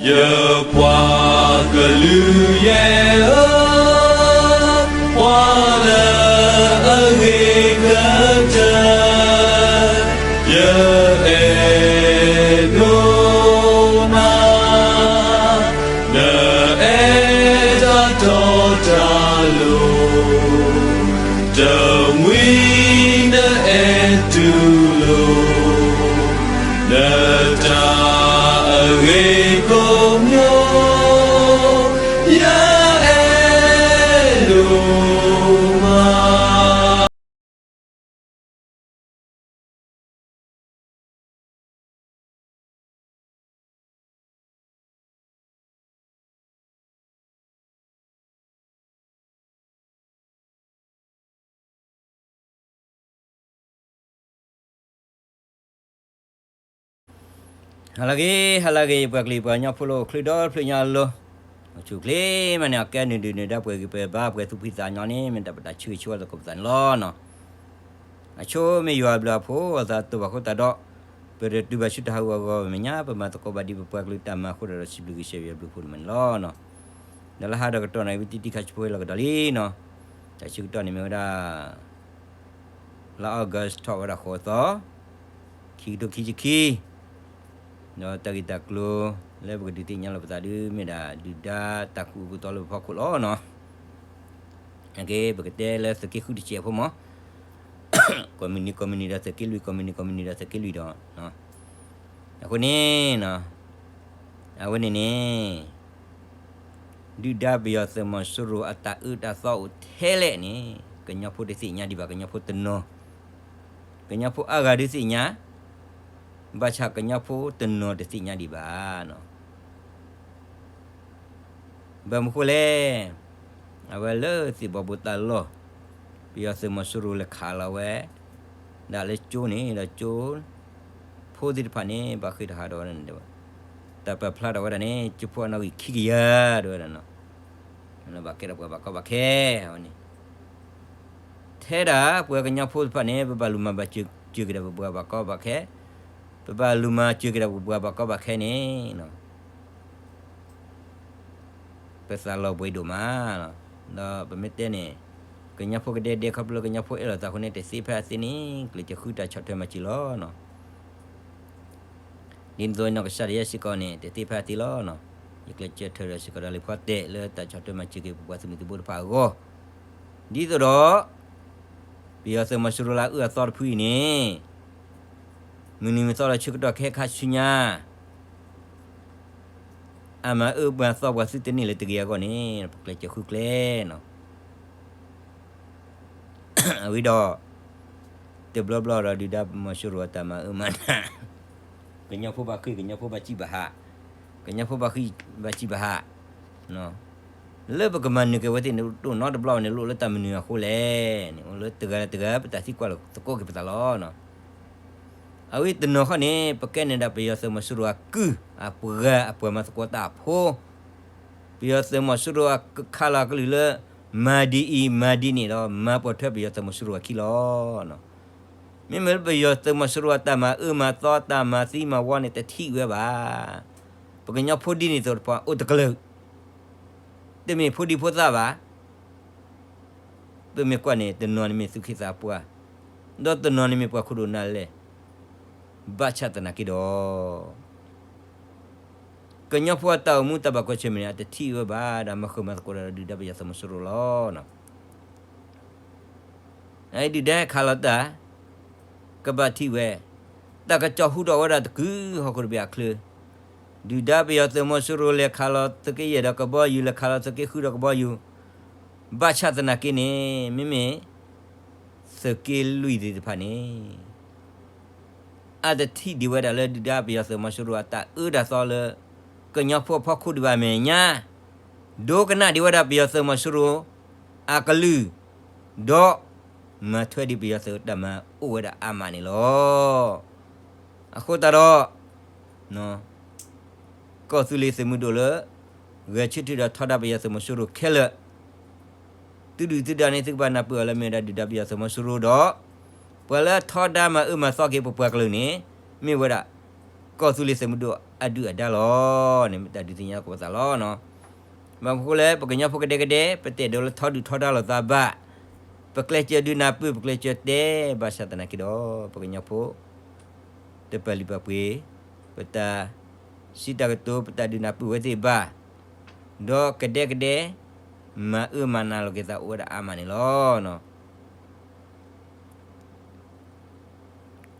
ယပှၤကလုာ်ယဲၢ်ဧၢ, ပှၤလၢအဂ့ၤကတၢၢ် ယအဲၣ်ဒိၣ်မး, နအဲၣ်တၢ်တီတၢ်လိၤ, တမှံၤနအဲၣ်တူၢ်လိာ် နတၢ်အဂ့ၤကိးမံၤ, ယအဲၣ်ဒိၣ်မး. ဟါလၢအဂ့ၤ ဟါလၢအဂ့ၤ ပှၤကလုာ်ပှၤကညီဖိလၢအိၣ်ချ့ဒီတဖျၢၣ်ညါလီၤ. အိၣ်ဆူၣ်အိၣ်ချ့မးန့ၣ် အကဲနုာ်ဒုၣ်နုာ်ဒါ ပှဲၤဂံၢ်ပှဲၤဘါ ပှဲၤသူၣ်ဖှံသးညီန့ၣ် မ့ၢ်တၢ်ပတၢ်ဆၢဂ့ၤဆၢဝါသကိးပသးန့ၣ်လီၤ. အဆိမ့ၢ်ယွၤအဘျုးအဖှိၣ် အသးတဘၣ်ဃိသတးဒီး ပတတုၤဘၣ်ဆူတၢ်ဟးဂီၤအဂီၢ် မဲာ်ညါပမၤသကိးဘၣ်ဒ်ပပှၤကလုာ်တၢ်မၤအဃိဒီး စံးဘျုးက့ၤစဲးယွၤဘျုးဖှိၣ်န့ၣ်မးန့ၣ်လီၤ. ဒီးလၢဟါဒီးကတီၢ်န့ၣ် ဝံသံးတံၢ်ခါဆူဖိလီၤကဒီးလံနီၤ. တၢ်ဆၢကတီၢ်န့ၣ်မ့ၢ်ဝဲဒၣ် လါ August ထီၣ်ဝဲဒၣ်ဃိးသီ ခံကထိခံဆံခံ, ဒီးတၢ်ဂ့ၢ်တၢ်ကျိၤလၢပကဒုးသ့ၣ်ညါလီၤပသးဒ်မ့ၢ်ဒၣ် ဒုၣ်ဒါတၢ်ကူၣ်အုးကူၣ်သီလၢပဖီခိၣ်လီၤနီၤ. အက့ ပကတဲလၢသုးက့ဃုတစဲးဖိမး ကိးမုၢ်နံၤကိးမုၢ်နံၤဒီး သုးက့လွံၢ် ကိးမုၢ်နံၤကိးမုၢ်နံၤဒီး သုးက့လွံၢ်ဒီး အဃိန့ၣ် အဝဲန့ၣ်န့ၣ် ဒုၣ်ဒါပယီၤသုးမီၤစိရိၤအတၢ်အၢတၢ်သီအိၣ်ထဲလဲၣ်န့ၣ် ကညီဖိတသ့ၣ်ညါဒံးဘၣ် ကညီဖိတနီၤ, ကညီဖိအါဂၤဒုးသ့ၣ်ညါ, ဘၣ်ဆၣ်ကညီဖိတနီၤတသ့ၣ်ညါဒံးဘၣ်နီၤ. ဘၣ်မနုၤဃိလဲၣ်, အဝဲလၢသ့ၣ်ဘီဘိတၢ်လီၢ်, ပယီၤသုးမီၤစိရိၤလဲၤခးလီၤဝဲ ဒၣ်လၢကၠိန့ၣ်ဒီးကၠိ ဖိသ့ၣ်တဖၣ်န့ၣ် ဘၣ်ဃ့ၢ်ထီၣ်ဟးထီၣ်ဝဲဒၣ်န့ၣ် တၢ်ပာ်ဖျါထီၣ်ဝဲဒၣ်န့ၣ် ကၠိဖိအနီၣ်ဂံၢ်ခံကယၤဒၣ်ဝဲဒၣ်နီၤ, ဘၣ်ကဲထီၣ်ပှၤဘၣ်ကီဘၣ်ခဲအီၤန့ၣ်, ထဲဒၣ်ပှၤကညီဖိတဖၣ်န့ၣ် ပဘၣ်လူၤမၤဘၣ်စၢၤက့ၤဒီးပပှၤဘၣ်ကီဘၣ်ခဲ, ပဘၣ်လူၤမၤစၢၤက့ၤဒီးပပှၤဘၣ်ကီဘၣ်ခဲန့ၣ် ပသးလီၤဘှံးဒိၣ်မးလီၤ. ဒီးပမ့ၢ်တဲန့ၣ် ကညီဖိကဒဲဒဲခီဖျိလၢကညီဖိအဲၣ်လိာ်သးအဃိန့ၣ် တသ့ဖဲအသ့န့ၣ် ကျဲးစၢးဃုတၢ်ဆီၣ်ထွဲမၤစၢၤလီၤ. ဒ်သိးနီၢ်ကစၢ်ဒၣ်ယဲစ့ၢ်ကီးန့ၣ် တသ့ဖဲအသ့လီၤ. ယကျဲးစၢးထၢဒီးစ့ၢ်ကီးဒီးလံာ်ဖီတဲာ်လၢတၢ်ဆီၣ်ထွဲမၤစၢၤက့ၤပပှၤသုးမုၢ်သုးဘိတဖၣ်အဂီၢ်, ဒ်သိးဒီး ပယီၤသုးမီၤစိရိၤလၢအအၢအသီတဖုအံၤန့ၣ် မုၢ်နံၤမုၢ်သီလၢဆၢကတီၢ်ခဲခါဆူညါ အမၤအၢမၤသီပှၤသုတန့ၢ်လၢၤတဂ့ၤအဂီၢ်န့ၣ် ပကျဲးစၢးဃုကျဲနီၤ. အဝံၤဒီး တဘျီဘျီဒီးဒုၣ်ဒါမီၤစိရိၤအတၢ်မၤအၢမၤနး ကညီဖိဘၣ်ဃ့ၢ် ကညီဖိဘၣ်စံၣ်ဘၣ်ဟး, ကညီဖိဘၣ်ဃ့ၢ်ဘၣ်စံၣ်ဘၣ်ဟး, လၢပကမၤနၢၤက့ၤဝဲသ့ၣ်န့ၣ်တအိၣ်နီတဘျီဘၣ်န့ၣ် လိၣ်လၢတၢ်မနုၤအဃိလဲၣ်န့ၣ် အိၣ်လၢတဂၤလၢတဂၤ ပတၢ်သံကွၢ်လီၤသကိးက့ၤပသးလီၤ. အဝဲတနီၤဃီန့ၣ် ပကဲန့ၣ်ဒၣ်ပယီၤသုးမီၤစိရိၤအကုၢ် အပှၤအပှၤမၤသကိးတၢ်အဖိ, ပယီၤသုးမီၤစိရိၤအခးလီၤအကလုၢ်လၢ မၤဒ်အံၤမၤဒ်န့ၣ်ဒီး မၤပိာ်ထွဲပယီၤသုးမီၤစိရိၤအခံလီၤ. မ့မ့ၢ်လၢပယီၤသုးမီၤစိရိၤအတၢ်မၤအၢမၤသီ တၢ်မၤသံမၤဝီန့ၣ် တထံၣ်ဝဲဘၣ်. ပကညီဖိဒ်န့ၣ်သိးတဖၣ်အိၣ်တကလုာ်, တမ့ၢ်ဖိဒံဖိသၣ်ဘၣ်, ပမ့ၢ်ကွၢ်န့ၣ် တနီၤန့ၣ်မ့ၢ်သူၣ်က့သးပှၢ်, ဒီးတနီၤန့ၣ်မ့ၢ်ပှၤခိၣ်ဒိၣ်နၢ်လဲၢ်, ဘၣ်ဆၣ်သနာ်က့ဒီး ကညီဖိအတၢ်အိၣ်မူတၢ်ဘၣ်ကွၢ်ဆၢၣ်မဲာ်န့ၣ် အတထံၣ်ဝဲဘၣ်ဒီး မၤဃုာ်မၤသကိးဒီးဒုၣ်ဒါပယီၤသုးမီၤစိရိၤလီၤ. ဒုၣ်ဒါဟဲခးလီၤတၢ် ကဘၣ်ထံၣ်ဝဲ, တၢ်ကစီၣ်ဟူထီၣ်ဝဲဒၣ်တကုာ်ဟီၣ်ခိၣ်တဘ့ၣ်အချၢ, ဒုၣ်ဒါပယီၤသုးမီၤစိရိၤလဲၤခးလီၤသုးက့ယဲၢ်ဒီးကဘီယူၤ လဲၤခးလီၤသုးက့ဃုဒီးကဘီယူၤ, ဘၣ်ဆၣ်သနာ်က့န့ၣ် မ့မ့ၢ် သုးက့လွံၢ်သ့ၣ်တဖၣ်န့ၣ် အတထံၣ်ဒံးဝဲဒၣ်လၢဒုၣ်ဒါပယီၤသုးမီၤစိရိၤအတၢ်အၢတၢ်သီလၢ ကညီဖိအဖီခိၣ်ဒံးဘၣ်အမဲာ်ညါ, ဒိကနၣ်ဒံးဝဲဒၣ်ပယီၤသုးမီၤစိရိၤအကလုၢ်, ဒီးမၤထွဲဒံးပယီၤသုးတၢ်မၤအိၣ်ဝဲဒၣ်အါမးန့ၣ်လီၤ. အဃိသတးဒီး ကီၢ်သူလ့ၤသုးမုၢ်ဒိၣ်လၢ ဂဲၤဆၢထၢၣ်ဒီးထီဒါပယီၤသုးမီၤစိရိၤခဲလၢာ် သုဒုၣ်သုဒါန့ၣ် သုကဘၣ်နၢ်ပၢၢ်အီၤလၢမ့ၢ်ဝဲဒၣ်ဒုၣ်ဒါပယီၤသုးမီၤစိရိၤဒီး ပှၤလၢထီဒါမၤအၢမၤသီက့ၤပပှၤကလုာ်န့ၣ် မ့ၢ်ဝဲဒၣ် ကီၢ်သူလ့ၤသုးမုၢ်ဒိၣ်အဒုၣ်အဒါလီၤန့ၣ် မ့ၢ်တၢ်ဒုးသ့ၣ်ညါသကိးပသးလီၤ. ဘၣ်မနုၤဃိလဲၣ် ပကညီဖိကဒဲကဒဲ ပတအဲၣ်ဒိးလၢထီဒုၣ်ထီဒါလိာ်သးဘၣ်, ပကျဲးစၢးဒုးနၢ်ပၢၢ် ပကျဲးစၢးတဲ ဘၣ်ဆၣ်သနာ်က့ဒီး ပကညီဖိ တပာ်လုၢ်ပာ်ပှ့ၤ ပတၢ်စံးတၢ်ကတိၤ ပတၢ်ဒုးနၢ်ပၢၢ်ဝဲသ့ၣ်ဘၣ်, ဒီးကဒဲကဒဲ မၤအၢမၤနးလိာ်က့ၤသးအိၣ်ဝဲဒၣ်အါမးန့ၣ်လီၤ.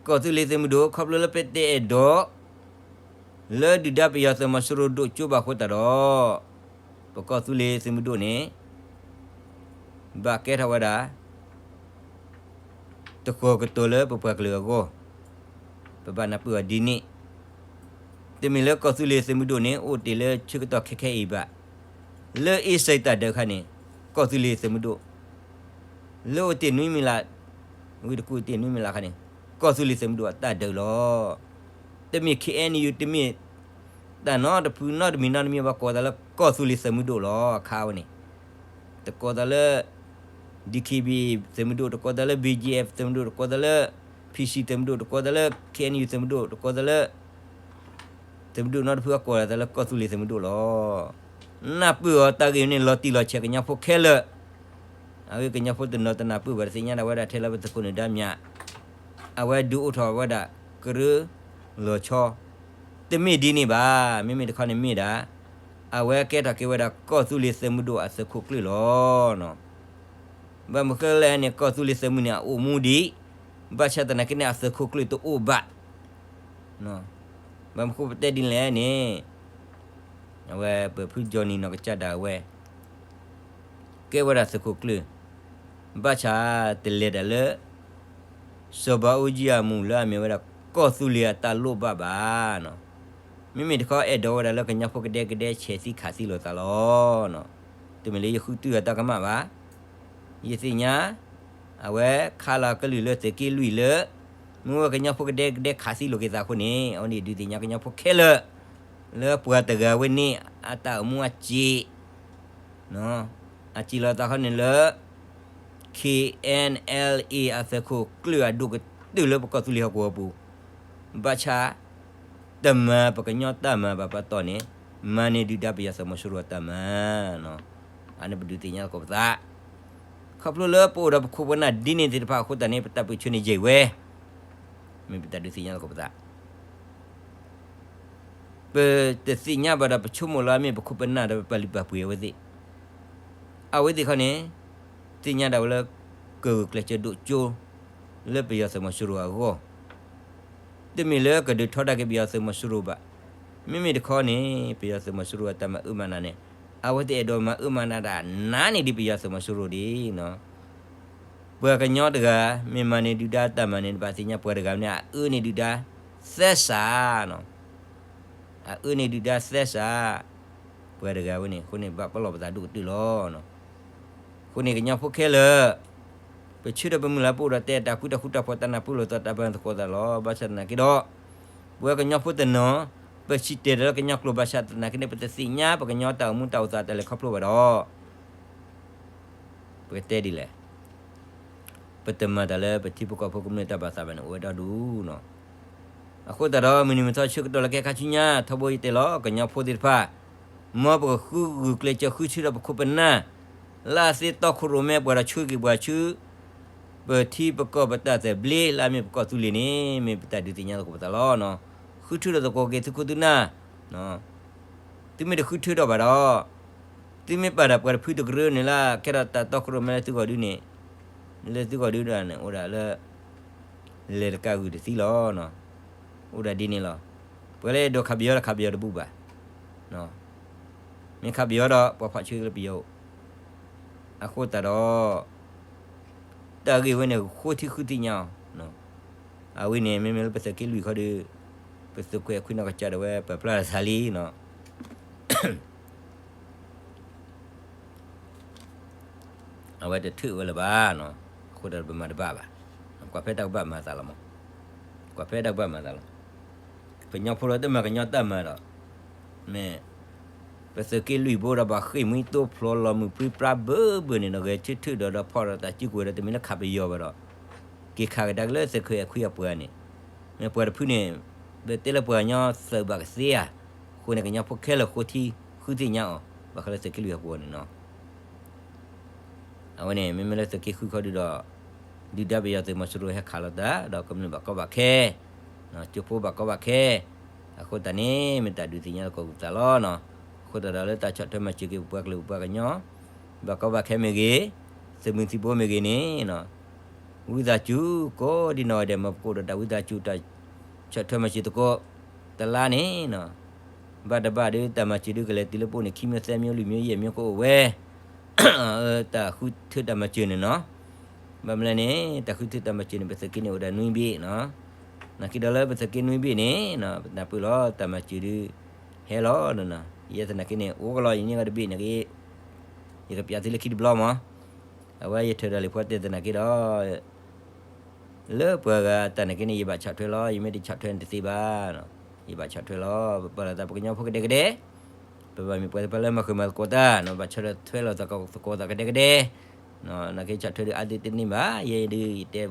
ကီၢ်သူလ့ၤသုးမုၢ်ဒိၣ် ခီဖျိလၢပတအဲၣ်ဒိး လၢဒုၣ်ဒါပယီၤသုးမီၤစိရိၤဒိၣ်ကၠိဘၣ်အဃိသတးဒီး ပကီၢ်သူလ့ၤသုးမုၢ်ဒိၣ်န့ၣ် ဘၣ်ကဲထီၣ်ဝဲဒၣ် တကီၢ်ကတီၤလၢပပှၤကလုာ်အဂီၢ်, ပဘၣ်နၢ်ပၢၢ်အီၤဒ်န့ၣ်, တမ့ၢ်လၢကီၢ်သူလ့ၤသုးမုၢ်ဒိၣ်န့ၣ် အိၣ်တ့ၢ်လၢဆၢကတီၢ်ခဲခဲအံၤဘၣ်, လၢအ့စ့ၣ်တၢ်ဒုးခါန့ၣ် ကီၢ်သူလ့ၤသုးမုၢ်ဒိၣ်, လၢအိၣ်တ့ၢ်နွံမံၤလး, ဝံၤတကူၣ်အိၣ်တ့ၢ်နွံမံၤလးခါန့ၣ် ကီၢ်သူလ့ၤသုးမုၢ်ဒိၣ်အတၢ်ဒုးလီၤ. တမ့ၢ် ခ့ၣ်အဲၣ်ယူၣ် တမ့ၢ် တၢ်နီတဖုနီတမံၤနီတမံၤဘၣ် ကိးသးလၢကီၢ်သူလ့ၤသုးမုၢ်ဒိၣ်လီၤ အခါဝဲန့ၣ်, တကိးသးလၢ DKBA သုးမုၢ်ဒိၣ်, တကိးသးလၢ BGF သုးမုၢ်ဒိၣ်, တကိးသးလၢ PC သုးမုၢ်ဒိၣ်, တကိးသးလၢ ခ့ၣ်အဲၣ်ယူၣ် သုးမုၢ်ဒိၣ်, တကိးသးလၢ သုးမုၢ်ဒိၣ်နီတဖု အကိးသးလၢကီၢ်သူလ့ၤသုးမုၢ်ဒိၣ်လီၤ. နၢ်ပၢၢ်အီၤတၢ်ဂ့ၢ်န့ၣ် လီၤတံၢ်လီၤဆဲးကညီဖိခဲလၢာ်, အဂ့ၢ်ကညီဖိတနီၤတနၢ်ပၢၢ်ဘၣ် တသ့ၣ်ညါဒၣ်ဝဲဒၣ်ထဲလၢပသုးခိၣ်နၢၤဒါမၠး, အဝဲဒုးအိၣ်ထီၣ်ဝဲဒၣ် ကရၢလီၤဆီ, တမ့ၢ်ဒ်န့ၣ်ဘၣ်, မ့မ့ၢ်တခီန့ၣ်မ့ၢ်ဒၣ်, အဝဲကဲထီၣ်က့ၤဝဲဒၣ်ကီၢ်သူလ့ၤသုးမုၢ်ဒိၣ်အသုးခိၣ်ကျၢၢ်လီၤ. ဘၣ်မနုၤဃိလဲၣ်န့ၣ် ကီၢ်သူလ့ၤသုးမုၢ်န့ၣ် အအိၣ်မူဒံး, ဘၣ်ဆၣ်သနာ်က့န့ၣ် အသုးခိၣ်ကျၢၢ်တအိၣ်ဘၣ်. ဘၣ်မနုၤဃိပတဲဒ်လဲၣ်န့ၣ်, အဝဲပဖု Johnny နီၢ်ကစၢ်ဒၣ်ဝဲ ကဲဝဲဒၣ်သုးခိၣ်ကျၢၢ်, ဘၣ်ဆၣ်တလဲၤဒၣ်လၢ စီၤဘးအူကၠံအမူး လၢအမ့ၢ်ဝဲဒၣ် ကီၢ်သူလ့ၤအတၢ်လိၣ်ဘၣ်ဘၣ်. မ့မ့ၢ်တခီအဲၣ်ဒိးဝဲဒၣ်လၢကညီဖိကဒဲကဒဲ ဆဲးသံခးသံလိာ်သးလီၤ. တမ့ၢ်လၢယဃုထၢအတၢ်ကမၣ်ဘၣ်. ယသ့ၣ်ညါ အဝဲခးလီၤကလုၢ်လၢသုးက့လွံၢ်လၢ မ့ၢ်ဝဲကညီဖိကဒဲကဒဲခးသံလိာ်က့ၤသးအဃိန့ၣ် အဝဲန့ၣ်ဒုးသ့ၣ်ညါကညီဖိခဲလၢာ် လၢပှၤတဂၤဝဲန့ၣ် အတၢ်အိၣ်မူအစ့း အစံးလီၤသးခီန့ၣ်လၢ ခ့ၣ်အဲၣ်အဲၣ်အ့ၣ် အသုးခိၣ်ကျၢၢ်အဒိၣ်ကတၢၢ်လၢပကီၢ်သူလ့ၤဟီၣ်ကဝီၤပူၤ, ဘၣ်ဆၣ် တမၤပကညီတၢ်မၤဘၣ်ပတီၢ်န့ၣ် မၤန့ၢ်ဒုၣ်ဒါပယီၤသုးမီၤစိရိၤအတၢ်မၤ, အန့ၣ်ပဒုးသ့ၣ်ညါသကိးပသး, ခီဖျိလၢပအိၣ်ဒီးပခိၣ်ပနၢ်ဒ်န့ၣ်သ့ၣ်တဖၣ်အဃိသတးန့ၣ် ပတၢ်ပၢၢ်ဆၢန့ၣ်ယံာ်ဝဲ, မ့ၢ်ပတၢ်ဒုးသ့ၣ်ညါသကိးပသး ပတသ့ၣ်ညါဘၣ်ဒီး ပဆိကမိၣ်လၢအမ့ၢ်ပခိၣ်ပနၢ်ဒီး ပပာ်လုၢ်ပာ်ပှ့ၤအဝဲသ့ၣ်, အဝဲသ့ၣ်ခီန့ၣ် သ့ၣ်ညါဒၣ်ဝဲလၢ ကဂုာ်ကျဲးစၢးဒိၣ်ကၠိ လၢပယီၤသုးမီၤစိရိၤအဂီၢ်, တမ့ၢ်လၢကဒုးထီဒါက့ၤပယီၤသုးမီၤစိရိၤဘၣ်. မ့မ့ၢ်တခီန့ၣ် ပယီၤသုးမီၤစိရိၤအတၢ်မၤအၢမၤနးန့ၣ် အဝဲသ့ၣ်အဲၣ်ဒိးမၤအၢမၤနးဒၣ်နးန့ၢ်ဒံးပယီၤသုးမီၤစိရိၤဒံး ပှၤကညီတဂၤ မ့ၢ်မၤန့ၢ်ဒုၣ်ဒါတၢ်မၤန့ၣ် ဘၣ်သ့ၣ်ညါပှၤတဂၤန့ၣ် အအၢန့ၢ်ဒုၣ်ဒါသဲစး, အအၢန့ၢ်ဒုၣ်ဒါသဲစး, ပှၤတဂၤဝဲန့ၣ် အဃိန့ၣ် ဘၣ်ပလီၢ်ပသးဒိၣ်ကတၢၢ်လီၤ. အဃိန့ၣ် ကညီဖိခဲလၢာ် ပဆၢဒီးပမုၢ်လၢ်ပအိၣ်ဒီးတဲတၢ်ဃူတၢ်ဖိးတၢ်ဖှီၣ်တၢ်နၢ်ပၢၢ်လိာ်သးတၢ်ပၢၢ်သကိးသးလီၤ. ဘၣ်ဆၣ်သနာ်က့ဒီး ပဝဲကညီဖိတနီၤ ပစံၣ်တဲၤဒီးလၢကညီကျိာ်ဘၣ်ဆၣ်သနာ်က့န့ၣ် ပတသ့ၣ်ညါပကညီတၢ်အိၣ်မူတၢ်အိၣ်သးတၢ်လဲၤခီဖျိဘၣ်ဒီး ပကတဲဒ်လဲၣ်, ပတမၤတၢ်လၢပထံဖိကီၢ်ဖိကမျၢၢ်တၢ်ဘၣ်သးဘၣ်န့ၣ် အိၣ်ဝဲဒီဒူၣ်နီၤ. အဃိသတးဒီး မုၢ်နံၤမုၢ်သီဆၢကတီၢ်လၢကဲခါဆူညါ ထီဘိယတဲလီၤ ကညီဖိသ့ၣ်တဖၣ် မ်ပကဃုဂုာ်ကျဲးစၢးဃုထၢဒီးပခိၣ်ပနၢ် လၢအသ့တီခိၣ်ရိၣ်မဲပှၤဒီးဆှၢက့ၤပှၤဆူ ပထံပကီၢ်ပတၢ်သဘျ့လၢအမ့ၢ်ပကီၢ်သူလ့ၤန့ၣ် မ့ၢ်ပတၢ်ဒုးသ့ၣ်ညါသကိးပသးလီၤ. ဃုထၢဒီးသကိးက့ၤသုခိၣ်သုနၢ် သုမ့ၢ်တဃုထၢထီၣ်ဘၣ်ဒီး သုမ့ၢ်ပာ်ဒီးပှၤတဖုတကရၢန့ၣ်လၢ ကဲထီၣ်တၢ်တီခိၣ်ရိၣ်မဲလၢသုဂီၢ်ဒုန့ၣ်, လၢသုဂီၢ်ဒုန့ၣ် အိၣ်ဒၣ်လၢ လဲၤတကးဂုာ်တသ့လီၤ. အိၣ်ဒၣ်ဒ်န့ၣ်လီၤ. ပှၤလၢအဲၣ်ဒိးခးပယီၤဒီးခးပယီၤတဘူၣ်ဘၣ်. မ့ၢ်ခးပယီၤဒီး ပှၤဖီၣ်ဆၢလၢပယီၤအိၣ်. အဃိသတးဒီး တၢ်ဂ့ၢ်ဝဲန့ၣ် ဃိထံဃုသ့ၣ်ညါအီၤ. အဝဲန့ၣ် မ့မ့ၢ်လၢပသုးက့လွံၢ်ခီဒီး ပသုးခွဲးအခွံနီၢ်ကစၢ်ဒၣ်ဝဲ ပာ်ဖျါထီၣ်သးလံနီၤ. အဝဲတထုးဝဲလၢၤဘၣ်နီၤ. အဃိဒီးပမၤတဘၣ်ဘၣ်. ကွၢ်ဖဲတၢ်ကဘၣ်မၤသးလီၤမး. ကွၢ်ဖဲတၢ်ကဘၣ်မၤသးလီၤ. ကညီဖိလၢတမၤကညီတၢ်မၤဒီး မ့ၢ် ပသုးက့လွံၢ်ဘိဒီးဘၣ်ဃ့ၢ်မှံသိဖျိလီၤမုၢ်ပြံပြါဘၢဘၢန့ၣ်ဒီး ဂဲၤဆၢထၢၣ်ဒီးဒီးဖီၣ်ဒီးတၢ်စုကဝဲၤဒီး တမ့ၢ်လၢခးပယီၤဘၣ်ဒီး က့ၤခးကဒါက့ၤလၢသုးခွဲးအခွံအပှၤန့ၣ် မ့ၢ်ပှၤတဖုန့ၣ် ပတဲလၢပှၤကညီသုးဘၣ်ကသ့ဧါ, အဃိန့ၣ် ကညီဖိခဲလၢာ်ဃိထံဃုသ့ၣ်ညါအီၤ ဘၣ်ဃးလၢသုးက့လွံၢ်အပူၤန့ၣ်နီၤ. အဝဲန့ၣ် မ့မ့ၢ်လၢသုးက့ဃုခီဒုဒီး ဒုၣ်ဒါပယီၤသုးမီၤစိရိၤဟဲခးလီၤတၢ် ဒီးကမျၢၢ်ဘၣ်ကီဘၣ်ခဲ, ကၠိဖိဘၣ်ကီဘၣ်ခဲ, အဃိသတးန့ၣ် မ့ၢ်တၢ်ဒုးသ့ၣ်ညါသကိးပသးလီၤနီၤ. အဃိသတးဒီးလၢတၢ်ဆီၣ်ထွဲမၤစၢၤက့ၤပပှၤကလုာ်ပပှၤကညီ ဘၣ်ကီဘၣ်ခဲမ့ၢ်ဂ့ၤ, သုးမုၢ်သံၣ်ဘိမ့ၢ်ဂ့ၤန့ၣ် ဝံသးစူၤ ကိးဒံနီၢ်ဂၤဒဲး မ်ပကိးဒီးတၢ်ဝံသးစူၤတၢ်ဆီၣ်ထွဲမၤစၢၤသကိး တလါန့ၣ် ဘၣ်တဘၣ်ဒီးတၢ်မၤစၢၤဒုကလဲၤတုၤလၢပအိၣ်န့ၣ် ခံမျိုးသၢမျိုးလွံၢ်မျိုးယဲၢ်မျိုးကအိၣ်ဝဲ တၢ်ဃုထၢတၢ်မၤစၢၤန့ၣ်နီၤ. ဘၣ်မနုၤလဲၣ်န့ၣ် တၢ်ဃုထၢတၢ်မၤစၢၤန့ၣ် ပသုးက့န့ၣ်အိၣ်ဒၣ်နွံဘ့ၣ်နီၤ. နာ်က့ဒီးလၢပသုးက့နွံဘ့ၣ်န့ၣ် ပနၢ်ပၢၢ်လီၤတၢ်မၤစၢၤဒု ဟဲလီၤနီၤ. ယဲသနာ်က့န့ၣ် အိၣ်ကလီၤ ယန့ၢ်ကီးတဘ့ၣ်နာ်က့ ယကပျးသုလၢခံတဘျီမး. အဝဲယထၢဒီးလံာ်ဖိတဲသနာ်က့ဒီး လၢပှၤဂၤတၢ်နာ်က့န့ၣ် ယဘၣ်ဆီၣ်ထွဲလီၤ, ယမ့ၢ်တဆီၣ်ထွဲန့ၣ်တသ့ဘၣ်. ယဘၣ်ဆီၣ်ထွဲလီၤ, ပပာ်လီၤသးပှၤကညီဖိကဒဲကဒဲ, ပဘၣ်မ့ၢ်ပှၤတဖၣ်လၢမၤဃုာ်မၤသကိးတၢ်နီၤ, ဘၣ်ဆီၣ်ထွဲလီၤသကိးသးကဒဲကဒဲ, နာ်က့ဆီၣ်ထွဲဒုအါဒုတန့ၢ်ဘၣ်, ယဲဒု ယတ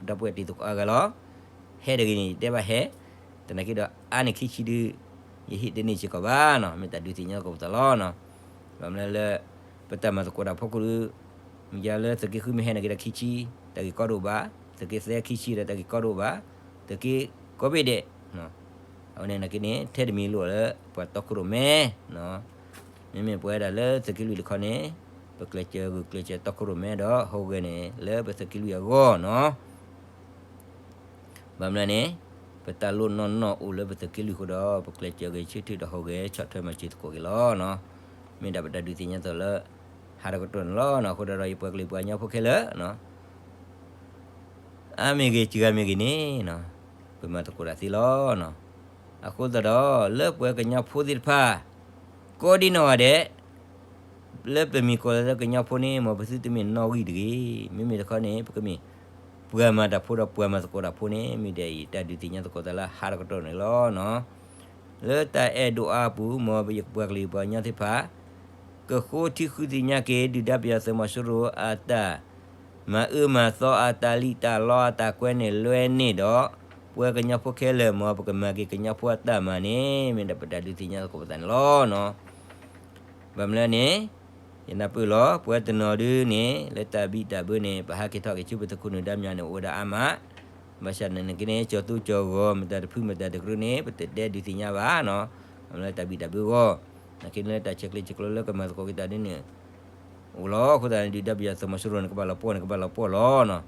ဲဒီပုၢ်ဝဲၢ်တံၤသကိးအါဂၤလီၤ. ဟဲတဂ့ၤန့ၣ် ယတဲဘၣ်ဟဲ, သနာ်က့ဒီးအါန့ၢ်ခံဆံဒု ယဟ့ၣ်တန့ၢ်စ့ၢ်ကီးဘၣ်နီၤ, မ့ၢ်တၢ်ဒုးသ့ၣ်ညါသကိးပသးလီၤနီၤ. ဘၣ်မနုၤလၢ ပတၢ်မၤသကိးတၢ်ဖီခိၣ်ဒု မ့ၢ်ယါလၢသုးက့ဃုမ့ၢ်ဟဲနာ်က့ဒီးခံဆံ တၢ်ဂ့ၢ်ကီတအိၣ်ဘၣ်, သုးက့သၢခံဆံဒီးတၢ်ဂ့ၢ်ကီတအိၣ်ဘၣ်, သုးက့ကိးဘ့ၣ်ဒဲး, အဝဲန့ၣ်နာ်က့န့ၣ် ထဲတမံၤလိာ်လၢပှၤတီခိၣ်ရိၣ်မဲ မ့မ့ၢ်ပဝဲဒၣ်လၢသုးက့လွံၢ်တခီန့ၣ် ပကျဲးစၢးဂုာ်ကျဲးစၢးတီခိၣ်ရိၣ်မဲဒီး ဟူးဂဲၤန့ၣ် လၢပသုးက့လွံၢ်အဂီၢ်နီၤ. ဘၣ်မနုၤန့ၣ် ပတၢ်လိၣ်နီၢ်နီၢ်အိၣ်လၢပသုးက့လွံၢ်အဃိဒီး ပကျဲးစၢးဂဲၤဆၢထၢၣ်ဒီးဟူးဂဲၤဆီၣ်ထွဲမၤစၢၤသကိးက့ၤလီၤနီၤ. မ့ၢ်ဒၣ်ပတၢ်ဒုးသ့ၣ်ညါသကိးလၢ ဟးတကတီၢ်န့ၣ်လီၤနီၤ. အဃိဒီးယပှၤကလုာ်ပှၤကညီဖိခဲလၢာ် အါမ့ၢ်ဂ့ၤ စှၤဂၤမ့ၢ်ဂ့ၤန့ၣ် ပမၤသကိးတၢ်သ့လီၤ. အဃိသတးဒီး လၢပှၤကညီဖိသ့ၣ်တဖၣ် ကိးဒံနီၢ်ဂၤဒဲး လၢပမ့ၢ်ကိးလၢကညီဖိန့ၣ် မ်ပသုတမ့ၢ်နီၣ်ဂံၢ်တဂ့ၤ. မ့မ့ၢ်တခီန့ၣ် ပကမ့ၢ်ပှၤမၤတၢ်ဖိဒီးပှၤမၤသကိးတၢ်ဖိန့ၣ် မ့ၢ်ဒ်အံၤ တၢ်ဒုးသ့ၣ်ညါသကိးတၢ်လၢဟးတကတီၢ်န့ၣ်လီၤနီၤ. လၢတၢ်အဲၣ်ဒိးအါပူၤ မ်ပယပှၤကလုာ်ပှၤကညီသ့ၣ်တဖၣ် ကဃိထံဃုသ့ၣ်ညါက့ၤ ဒုၣ်ဒါပယီၤသုးမီၤစိရိၤအတၢ် မၤအၢမၤသီအတၢ်လံၣ်တၢ်လီအတၢ်ကွဲန့ၣ်လွဲန့ၣ်ဒီး ပှၤကညီဖိခဲလၢာ် မ်ပကမၤက့ၤကညီဖိအတၢ်မၤန့ၣ် မ့ၢ်ဒၣ်ပတၢ်ဒုးသ့ၣ်ညါသကိးပသးန့ၣ်လီၤနီၤ. ဘၣ်မနုၤလဲၣ်န့ၣ် ယနၢ်ပၢၢ်လီၤ ပှၤတနီၤဒုန့ၣ် လၢတၢ်ဘံၣ်တၢ်ဘၢန့ၣ် ပဟးက့ၤထီၣ်က့ၤဆူပသုးခိၣ်နူာ်ဒါမၠးန့ၣ် အိၣ်ဝဲဒၣ်အါမး, ဘၣ်ဆၣ်သနာ်က့န့ၣ် ကၠီၤသူကၠီၤဂီၤ မတၤတဖုမတၤတကရူၢ်န့ၣ် ပတတဲဒုးသ့ၣ်ညါဘၣ်နီၤ. အမ့ၢ်လၢတၢ်ဘံၣ်တၢ်ဘၢအဂီၢ် နာ်က့လၢတၢ်ဆဲးကျိးဆဲးကျၢလၢကမၤသကိးက့ၤတၢ်ဒ်န့ၣ် အိၣ်လီၤ. အဃိသတးန့ၣ် ဒုၣ်ဒါပယီၤသုးမီၤစိရိၤန့ၣ် ကဘၣ်လီၤပှီၢ်န့ၣ် ကဘၣ်လီၤပှီၢ်လီၤနီၤ.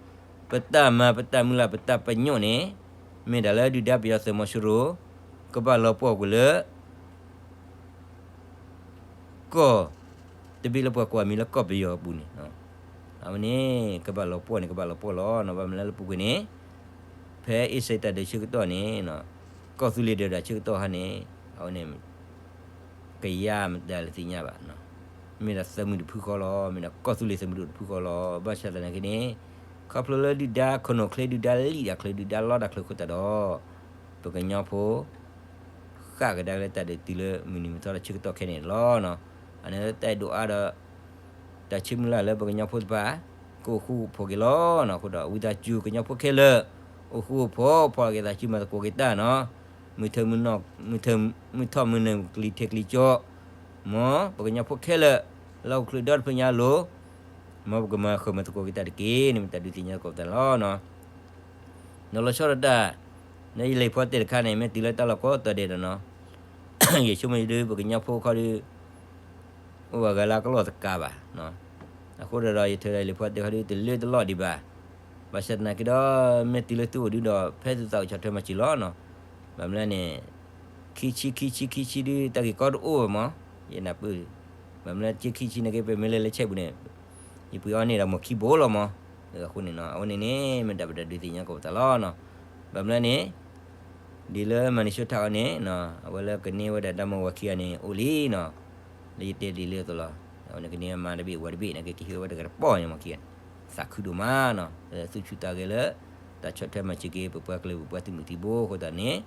ပတၢ်မၤပတၢ်မုၢ်လၢ်ပတၢ်ပညိၣ်န့ၣ် မ့ၢ်ဒၣ်လၢဒုၣ်ဒါပယီၤသုးမီၤစိရိၤ ကဘၣ်လီၤပှီၢ်ကွံာ်လၢ ကီၢ် တဘ့ၣ်လၢပှၤကိးအမံၤလၢကီၢ်ပယီၤအပူၤန့ၣ် အဝဲန့ၣ် ကဘၣ်လီၤပှီၢ်န့ၣ် ကဘၣ်လီၤပှီၢ်လီၤနီၤ. ဘၣ်မနုၤလၢပူၤကွံာ်န့ၣ် ဖဲအ့စ့ၣ်တၢ်ဒုးဆၢကတီၢ်န့ၣ် ကီၢ်သူလ့ၤဒုးတၢ်ဆၢကတီၢ်ဟါန့ၣ် အဝဲန့ၣ် ကယါမတၤလၢသ့ၣ်ညါဘၣ်, မ့ၢ်ဒၣ်သၢမုၢ်တဖုဃီလီၤ, မ့ၢ်ဒၣ်ကီၢ်သူလ့ၤသၢမုၢ်ဒိၣ်တဖုဃီလီၤ. ဘၣ်ဆၣ်သနာ်က့န့ၣ် ခီဖျိလၢဒုၣ်ဒါခိၣ်နူာ်ချ့ ဒုၣ်ဒါလံၣ်တၢ်ချၢ ဒုၣ်ဒါလီတၢ်ချၢအဃိသတးဒီး ပကညီဖိ ဃၣ်ကဒါလၢတၢ်ဒုးတုၤလၢမုၢ်နံၤမုၢ်သီတၢ်ဆၢကတီၢ်ခဲအံၤန့ၣ်လီၤ. အန့ၣ်လၢတၢ်အဲၣ်ဒိးအါဒီး တၢ်ဆၢမုၢ်လၢ်လၢပကညီဖိတဖၣ် ကအိၣ်ဃူအိၣ်ဖိးက့ၤလီၤနီၤ. အဃိဒီး ဝံသးစူၤကညီဖိခဲလၢာ် အိၣ်ဃူအိၣ်ဖိး ဖီၣ်က့ၤသးစုမၤသကိးက့ၤတၢ်နီၤ. မုၢ်ထၢၣ်မုၢ်ထီၣ်မုၢ်နုာ်ကလံၤထံးကလံၤကၠီ မ်ပကညီဖိခဲလၢာ် လၢဟီၣ်ခိၣ်ချၢဒီတဖျၢၣ်ညါအလိၤ မ်ပကမၤဃုာ်မၤသကိးက့ၤတၢ်တက့ၢ်န့ၣ် မ့ၢ်တၢ်ဒုးသ့ၣ်ညါသကိးပသးန့ၣ်လီၤ. ဒီးလီၤဆီဒၣ်တၢ် လၢယလံာ်ဖိတဲတခါန့ၣ် မ့ၢ်တုၤလၢတၢ်လီၢ်ကိးတီၤဒဲးဒီးနီၤ ယဆိကမိၣ်ဒုး ပကညီဖိခီဒုး အိၣ်အဂၤလၢကလီၢ်တကးဘၣ်. အဃိဒီး ယထၢဒီးလံာ်ဖိတဲခီဒုး တလၢတလီၢ်ဒံးဘၣ်. ဘၣ်ဆၣ်သနာ်က့ဒီး မ့ၢ်တုၤလၢသုအိၣ်ဒုးဒီး ဖဲသုသးအိၣ်ဆီၣ်ထွဲမၤစၢၤလီၤနီၤ. ဘၣ်မနုၤလဲၣ်န့ၣ် ခံဆံ ခံဆံ ခံဆံဒုး တၢ်ဂ့ၢ်ကီတအိၣ်ဘၣ်မး ယနၢ်ပၢၢ်. ဘၣ်မနုၤလဲၣ် ခံဆံခံဆံန့ၣ်က့ ပမ့ၢ်လဲၤလၢဆဲးပူၤန့ၣ် ယပှ့ၤအီၤန့ၢ်ဒီးမိၢ်ခံဘိလီၤမး. အဃိန့ၣ်နီၤ အဝဲန့ၣ်န့ၣ် မ့ၢ်တၢ်ပတၢ်ဒုးသ့ၣ်ညါသကိးပသးလီၤနီၤ. ဘၣ်မနုၤလဲၣ်န့ၣ် ဒ်လၢမၤန့ၢ်ဆိထးအီၤန့ၣ် အဝဲလၢကန့ၢ်ဝဲဒၣ်တၢ်မ့ၢ်ဝၤခံဂၤန့ၣ် အိၣ်လံနီၤ. လၢယတဲဒ်လၢအသိးလီၤ. အဝဲန့ၣ်ကန့ၢ်မါတဘ့ၣ်ဝၤတဘ့ၣ်န့ၣ် ကဟ့ၣ်ဝဲတဂၤတပီၢ်န့ၣ်မးခံဂၤန့ၣ် သးခုဒိၣ်မးနီၤ. သူၣ်ဆူၣ်သးဂဲၤလၢ တၢ်ဆီၣ်ထွဲမၤစၢၤက့ၤ ပပှၤကလုာ်ပပှၤသုးမုၢ်သံၣ်ဘိအဃိသတးန့ၣ်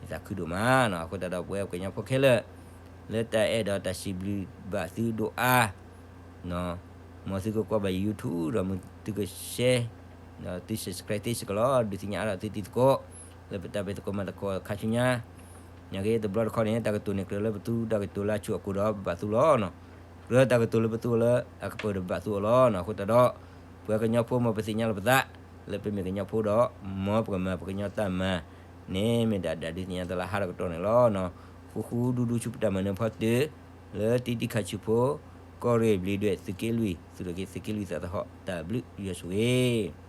ယသးခုဒိၣ်မးနီၤ. အဃိသတးဒီးပဝဲပကညီဖိခဲလၢာ် လၢတၢ်အဲၣ်ဒိးတၢ်စံးဘျုးဘၣ်သုဒိၣ်အါ မ်သုကကွၢ်ဘၣ်ယ YouTube ဒီးမ့ၢ်သုက share ဒီးသု subscribe သ့စ့ၢ်ကီးလီၤ. ဒုးသ့ၣ်ညါအါထီၣ်သုတံၤသကိး လၢပတၢ်ဘၣ်သကိးမၤသကိးခါဆူညါ နာ်က့တဘျီတခီန့ၣ် တၢ်ကတိၤန့ၣ် ကြၢးလၢပသူတၢ်ကတိၤလၢအဆူၣ်အကိၤဒီးပဘၣ်သူလီၤနီၤ. ကြၢးတၢ်ကတိၤလၢပသူအီၤလၢအကပၤဒီးပဘၣ်သူအီၤလီၤနီၤ. အဃိသတးဒီး ပှၤကညီဖိမ်ပသ့ၣ်ညါလီၤပသး လၢပမ့ၢ်ကညီဖိဒီး မ်ပကမၤပကညီတၢ်မၤန့ၣ် မ့ၢ်ဒၣ်ဒုးသ့ၣ်ညါတၢ်လၢဟါဒီးကတီၢ်န့ၣ်လီၤနီၤ. ဃူဃူဒူဒူဆူပတၢ်မၤနၢၤဖီတၢၢ် လၢတံတံခါဆူဖိ ကီၢ်ရ့ၣ်ဘျံးဒွဲၣ်သုးက့လွံၢ် သုးက့လွံၢ်သးသဟီၣ် တၢ်ဘျုးယွၤဆိၣ်ဂ့ၤ